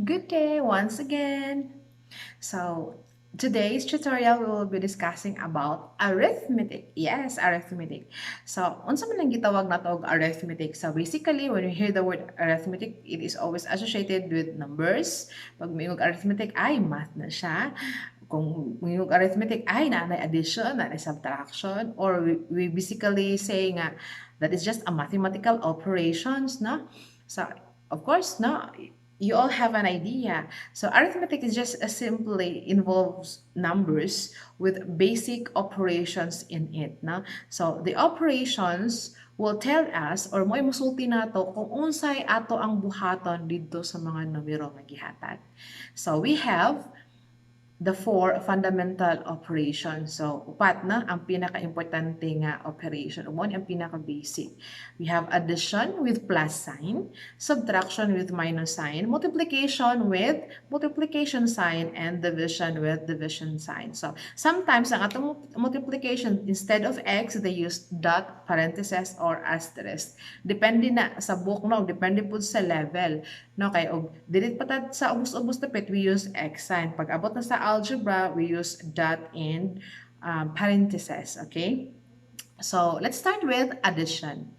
Good day once again. So, today's tutorial we will be discussing about arithmetic. Yes, arithmetic. So, unsa man ang gitawag nato og arithmetic? So, basically, when you hear the word arithmetic, it is always associated with numbers. Pag moingon arithmetic, ay, math na siya. Kung moingon arithmetic, ay, naa addition, naa subtraction, or we basically say nga that is just a mathematical operations, no? So, of course, no, you all have an idea. So arithmetic is just a simply involves numbers with basic operations in it. No? So the operations will tell us or mo'y musulti nato kung unsay ato ang buhaton didto sa mga numero nga gihatag. So we have the four fundamental operations. So, upat na ang pinaka-importante nga operation. Mao ang pinaka-basic. We have addition with plus sign, subtraction with minus sign, multiplication with multiplication sign, and division with division sign. So, sometimes ang atong multiplication, instead of x, they use dot, parenthesis, or asterisk. Depende na sa book, no? Depende po sa level. No, kay og dili pa ta sa ubos-ubos dapit, we use x sign. Pag abot na sa algebra, we use dot and parenthesis, okay? So, let's start with addition.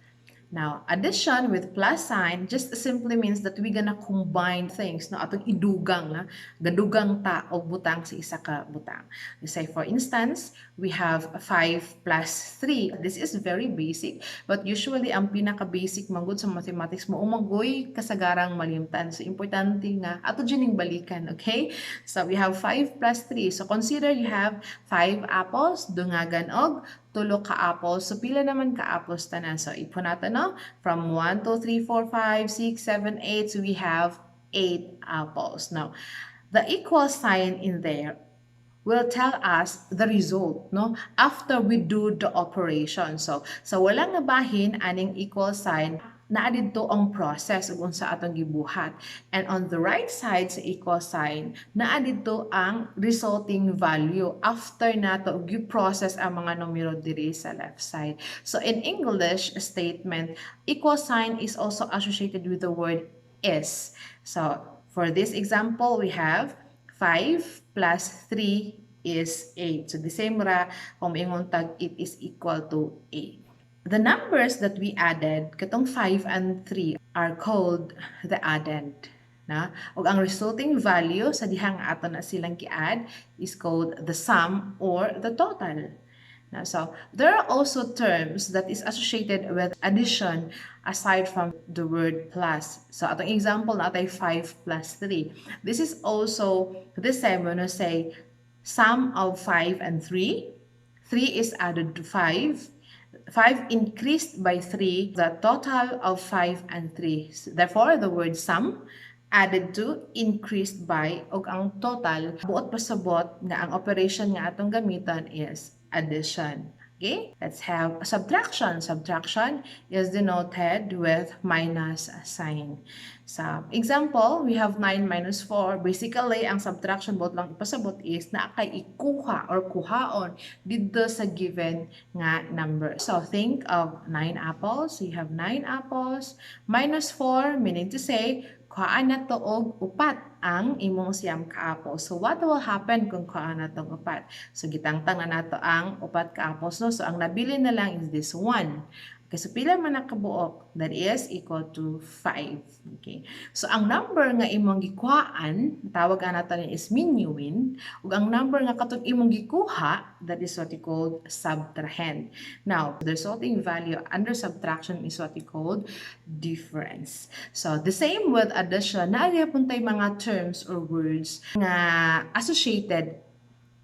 Now, addition with plus sign just simply means that we gonna combine things, no? Atong idugang, na gadugang ta og butang sa isa ka butang. We say, for instance, we have 5 plus 3. This is very basic, but usually, ang pinaka-basic manggod sa mathematics mao magoy kasagarang malimtan. So, importante nga, ato jud ning balikan, okay? So, we have 5 plus 3. So, consider you have 5 apples, dungagan og tulo ka apples. So, pila naman ka apples tanan? So, ipon nato, no? From 1, 2, 3, 4, 5, 6, 7, 8. So, we have 8 apples. Now, the equal sign in there will tell us the result, no, after we do the operation. So sa walang nabahin aning equal sign, naa didto ang process ug unsa atong gibuhat, and on the right side sa equal sign, naa didto ang resulting value after nato gi-process ang mga numero diri sa left side. So in English statement, equal sign is also associated with the word "is". So for this example, we have 5 plus 3 is 8. So the same ra kung moingon tag it is equal to 8. The numbers that we added, katong 5 and 3, are called the addend. Na? Ug ang resulting value sa dihang ato na silang gi-add is called the sum or the total. Now, so there are also terms that is associated with addition aside from the word plus. So atong example naa tay 5 plus 3. This is also the same when we say sum of 5 and 3. 3 is added to 5. 5 increased by 3, the total of 5 and 3. Therefore, the word sum, added to, increased by, ug ang total, buot pasabot nga ang operation nga atong gamiton is addition. Okay, let's have subtraction. Subtraction is denoted with minus sign. Sa example, we have 9 minus 4. Basically, ang subtraction buot lang ipasabot is naa kay ikuha or kuhaon didto sa given nga number. So, think of 9 apples. You have 9 apples minus 4, meaning to say, kuhaan na to og upat ang imong siyam ka apples. So what will happen kung kuhaan na tong upat? So gitangtang na nato ang upat ka apples, no? So ang nabilin na lang is this one. Okay, so pila man na kabuok? That is equal to 5. Okay. So ang number nga imong gikuhaan, tawag nato ni is minuend, ug ang number nga katong imong gikuha, that is what you call subtrahend. Now, the resulting value under subtraction is what you call difference. So the same with addition, naa gyapon tay mga terms or words nga associated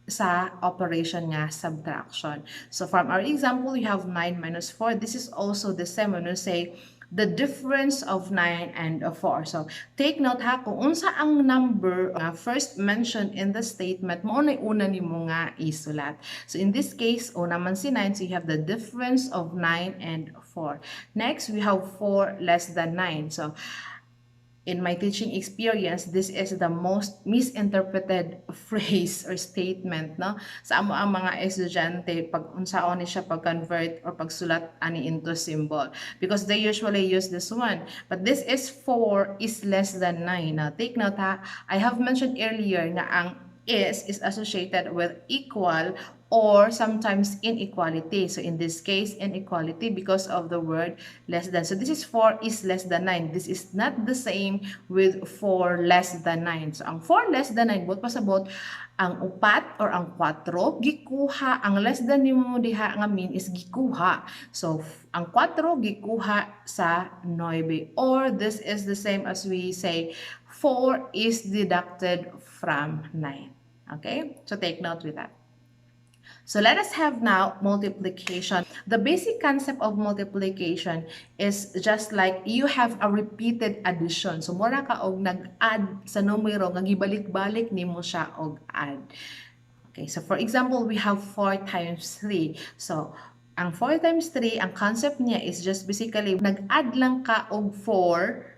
sa operation nga subtraction. So from our example, we have 9 minus 4. This is also the same when we say the difference of 9 and 4. So take note ha, kung unsa ang number nga first mentioned in the statement, mao na una nimo nga isulat. So in this case, una man si 9, so you have the difference of 9 and 4. Next, we have 4 less than 9. So In my teaching experience, this is the most misinterpreted phrase or statement, no, sa amo ang mga estudyante pag unsaon ni siya pag-convert or pagsulat ani into symbol, because they usually use this one. But this is 4 is less than 9. Now, take note ha, I have mentioned earlier nga ang is associated with equal or sometimes inequality. So in this case, inequality because of the word "less than." So this is 4 is less than 9. This is not the same with 4 less than 9. So ang 4 less than 9, buot pasabot, ang upat or ang 4, gikuha, ang less than nimo diha nga mean is gikuha. So ang 4 gikuha sa 9, or this is the same as we say 4 is deducted from 9. Okay? So take note with that. So let us have now multiplication. The basic concept of multiplication is just like you have a repeated addition. So mura ka og nag-add sa numero nga gibalik-balik nimo siya og add. Okay, so for example, we have 4 times 3. So ang 4 times 3, ang concept niya is just basically nag-add lang ka og 4.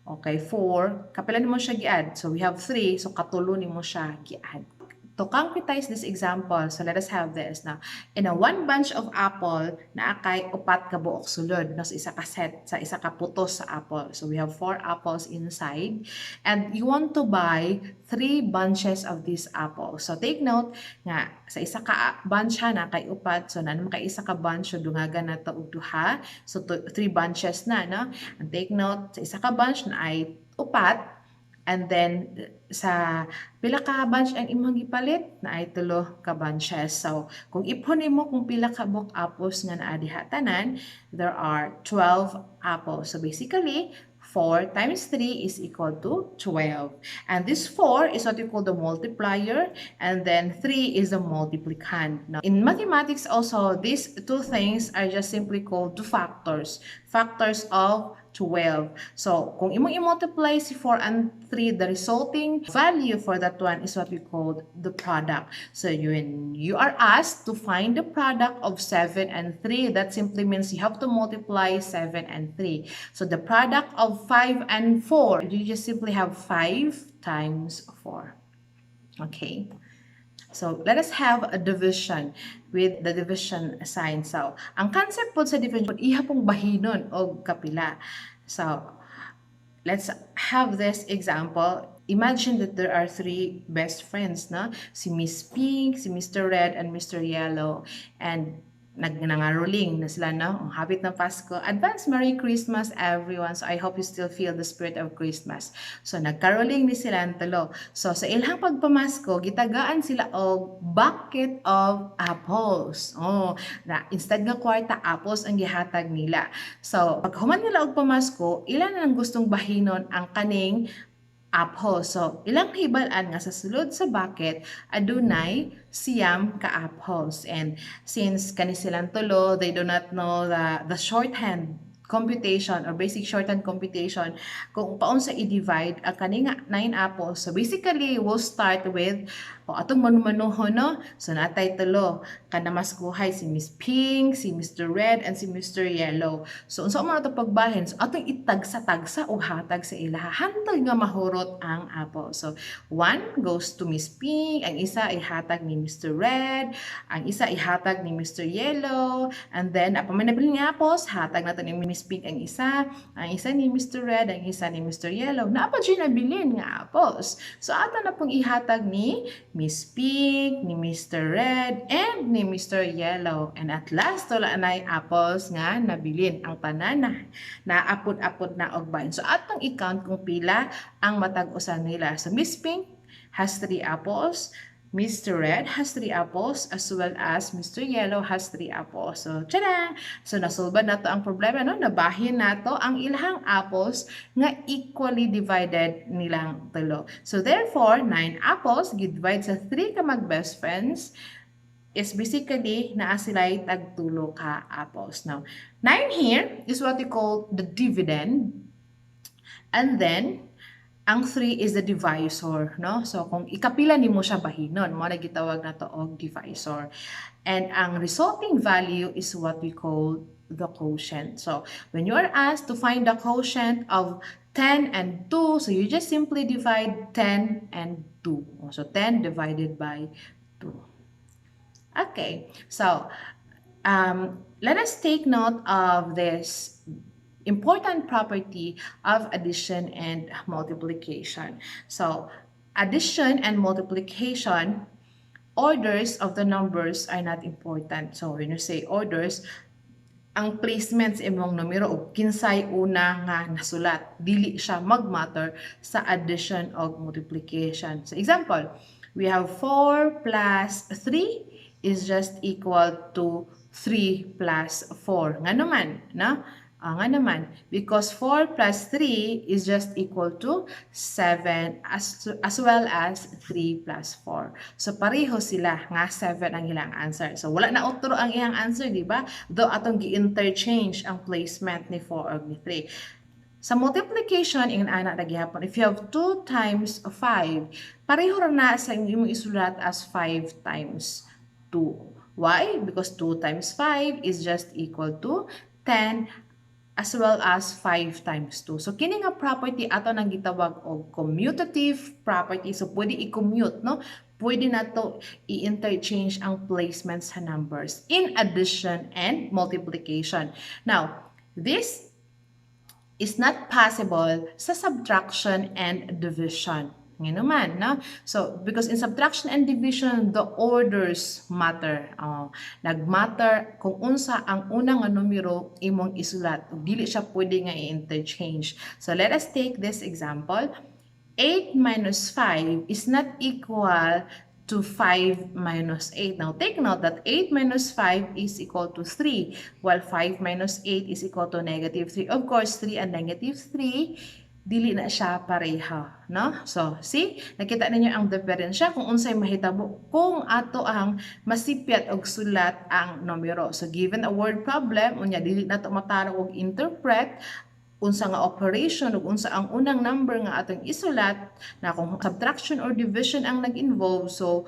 Okay, 4. Kapila nimo siya gi-add? So we have 3, so katulo nimo siya gi-add. To concretize this example, so let us have this now. In a one bunch of apple, naa kay upat ka buok sulod, no, sa isa ka set, sa isa ka putos sa apple. So we have four apples inside and you want to buy three bunches of this apple. So take note nga sa isa ka bunch ha, naa kay upat, so naa naman kay isa ka bunch, so dungagan na to og duha. So three bunches na, no? And take note, sa isa ka bunch naay upat. And then, sa pila ka bunch ang imong gipalit, naay tulo ka bunches. So, kung iphon nimo kung pila ka buok apples nga naa diha tanan, there are 12 apples. So, basically, 4 times 3 is equal to 12. And this 4 is what we call the multiplier, and then 3 is the multiplicand. Now, in mathematics also, these two things are just simply called two factors. Factors of 12. So, kung imong i-multiply si 4 and 3, the resulting value for that one is what we call the product. So, when you are asked to find the product of 7 and 3, that simply means you have to multiply 7 and 3. So, the product of 5 and 4, you just simply have 5 times 4. Okay. So, let us have a division with the division sign. So, ang concept po sa division, iha pong bahinon og kapila. So, let's have this example. Imagine that there are three best friends, no? Si Miss Pink, si Mr. Red, and Mr. Yellow. And nagnangaroling na sila, no? Ang hapit ng Pasko. Advance Merry Christmas, everyone. So, I hope you still feel the spirit of Christmas. So, nagkaroling ni sila ang tulo. So, sa ilang pagpamasko, gitagaan sila og bucket of apples. Oh, na instead nga kwarta, apples ang gihatag nila. So, pag human nila og pamasko, ila na lang gustong bahinon ang kaning apple. So, ilang hibal-an nga sa sulod sa bucket, adunay 9 ka apples. And since kani silang tulo, they do not know the shorthand computation or basic shorthand computation kung paunsa i-divide ang kani nga 9 apples. So basically, we'll start with o atong manumanuhon, no? So natay tulo kanamaskuhay, si Miss Pink, si Mr. Red, and si Mr. Yellow. So unsa man ato pagbahin? So atong itagsa-tagsa og hatag sa ilaha hantod nga mahurot ang apple. So one goes to Miss Pink, ang isa ihatag ni Mr. Red, ang isa ihatag ni Mr. Yellow, and then apa may nabilin nga apples, hatag nato ni Miss Pink ang isa ni Mr. Red, ang isa ni Mr. Yellow. Naa pa jud nabilin nga apples. So ato na pong ihatag ni Miss Pink, ni Mr. Red, and ni Mr. Yellow. And at last, wala na apples nga nabilin. Ang tanan na naapod-apod na og bahin. So atong i-count kung pila ang matag usa nila. So Miss Pink has 3 apples. Mr. Red has 3 apples as well as Mr. Yellow has 3 apples. So, tada! So, nasolba nato ang problema, no? Nabahin nato ang ilahang apples nga equally divided nilang tulo. So, therefore, 9 apples gi-divide sa 3 ka mag-best friends is basically naa sila'y tagtulo ka apples. Now, 9 here is what we call the dividend. And then, ang 3 is the divisor, no? So, kung ikapila nimo siya bahinon, mao na gitawag nato og divisor. And ang resulting value is what we call the quotient. So, when you are asked to find the quotient of 10 and 2, so you just simply divide 10 and 2. So 10 divided by 2. Okay, so let us take note of this important property of addition and multiplication. So addition and multiplication, orders of the numbers are not important. So when you say orders, ang placement sa imong numero o kinsay una nga nasulat, dili siya magmatter sa addition o multiplication. So example, we have 4 plus 3 is just equal to 3 plus 4. Nga naman, no? Nga naman, because 4 plus 3 is just equal to 7 as well as 3 plus 4. So pareho sila nga 7 ang ilang answer. So wala na otro ang iyang answer, di ba? Though atong gi-interchange ang placement ni 4 or ni 3. Sa multiplication, ingon ana ra gihapon, if you have 2 times 5, pareho ra na sa imong isulat as 5 times 2. Why? Because 2 times 5 is just equal to 10 as well as 5 times 2. So, kini nga property ato nang gitawag og commutative property. So, pwede i-commute, no? Pwede nato i-interchange ang placement sa numbers in addition and multiplication. Now, this is not possible sa subtraction and division. Nga naman, no? So, because in subtraction and division, the orders matter. Oh, nagmatter kung unsa ang unang nga numero imong isulat. Dili siya pwede nga i-interchange. So, let us take this example. 8 minus 5 is not equal to 5 minus 8. Now, take note that 8 minus 5 is equal to 3, while 5 minus 8 is equal to negative 3. Of course, 3 and negative 3, dili na siya pareha, no? So, see? Nakita ninyo ang diferensya kung unsay mahitabo kung ato ang masipyat og sulat ang numero. So, given a word problem, unya dili na to matarong og interpret unsa nga operation ug unsa ang unang number nga atong isulat na kung subtraction or division ang nag-involve, so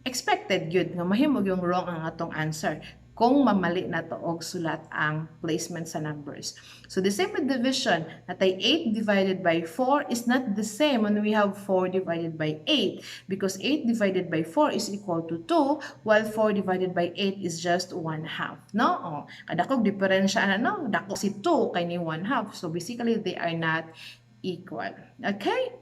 expected gyud nga mahimo yung wrong ang atong answer kung mamali na to og sulat ang placement sa numbers. So the same with division, natay 8 divided by 4 is not the same when we have 4 divided by 8 because 8 divided by 4 is equal to 2 while 4 divided by 8 is just 1 half. No? Oh, kadakog diferensya na, no? Dako si 2 kay ni 1 half. So basically they are not equal. Okay?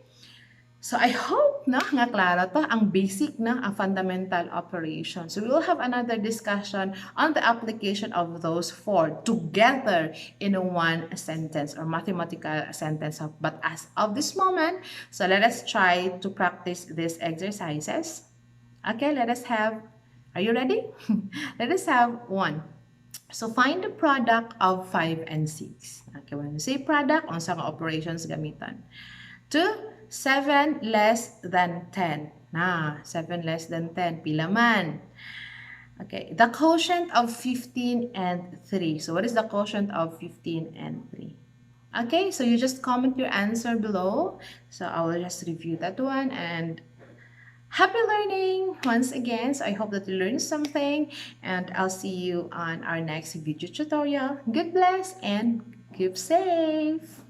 So I hope, no, nga klaro to ang basic na ang fundamental operation. So we will have another discussion on the application of those four together in a one sentence or mathematical sentence. But as of this moment, so let us try to practice these exercises. Okay, let us have, are you ready? Let us have one. So find the product of 5 and 6. Okay, when we say product, unsa nga operations gamitan? 2, 7 less than 10. Na, 7 less than 10. Pila man? Okay, the quotient of 15 and 3. So what is the quotient of 15 and 3? Okay, so you just comment your answer below. So I will just review that one and happy learning once again. So I hope that you learned something and I'll see you on our next video tutorial. God bless and keep safe.